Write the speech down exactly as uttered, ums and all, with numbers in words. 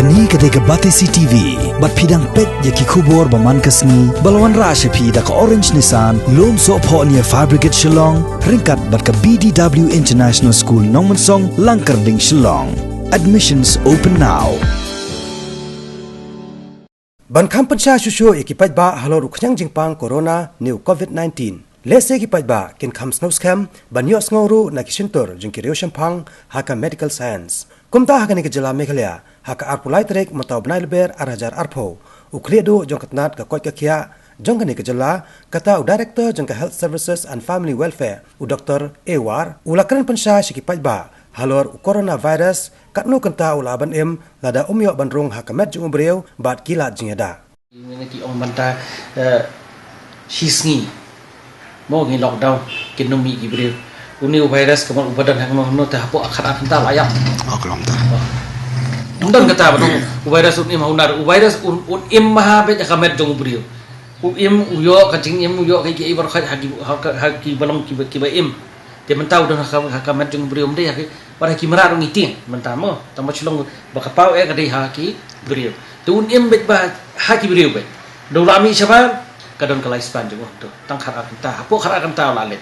Kane ka dei ka Batesi T V, bad phi dang peit ïa ki khubor ba man ka sngi, ba la wanrah sha phi da ka Orange Nissan, Lumsohphoh near Fire Brigade Shillong, ryngkat bad ka B D W International School Nongmensong, Langkyrding, Shillong. Admissions open now. Ban kham pynshai shuh shuh ïa ki paidbah halor u khñiang jingpang corona ne u covid nineteen. Lehse ki paidbah kin kham sngewskhem ban ïohsngew ruh na ki shyntur jong ki riewshemphang ha ka medical science. Kumta ha kane ka jylla Meghalaya, ha ka arphew lai tarik mynta u bnai Lber ar hajar arphew, u khlieh duh jong ka tnat ka koit ka khiah jong kane ka jylla, kata u Director jong ka Health Services and Family Welfare, u Doctor A War, u la kren pynshai sha ki paidbah halor u coronavirus, katno kynta u la ban im lada um ïoh ban rung ha ka met jong u briew bad ki lad jingïada. Ngi ki ong mynta, eh, shi sngi mo ngi lockdown, kin ym mih ki briew. Une u virus ka mut u ba don hangno hangno te hapoh khatar kynta la ïap. Oh, ka long ta. Oh. Ym don kata ba don u virus un im ha u nar, u virus un, un im ha beit ha ka met jong u briew. U im, u ïoh ka jingim, u ïoh ka ki ei baroh ha ki, ha ka, ha ki ba long ki ba, ki ba im. Te mynta u don ha ka, ha ka met jong u briew, ym dei ha ki, bad ha ki mrad ruh ngi tieng mynta mo. Tang ba shu long ba ka paw eh ka dei ha ki briew. Te un im beit ba ha ki briew beit. Da u la mih shabar, ka don ka lifespan jong u to. Tang khatar kynta, hapoh khatar kynta u la leit.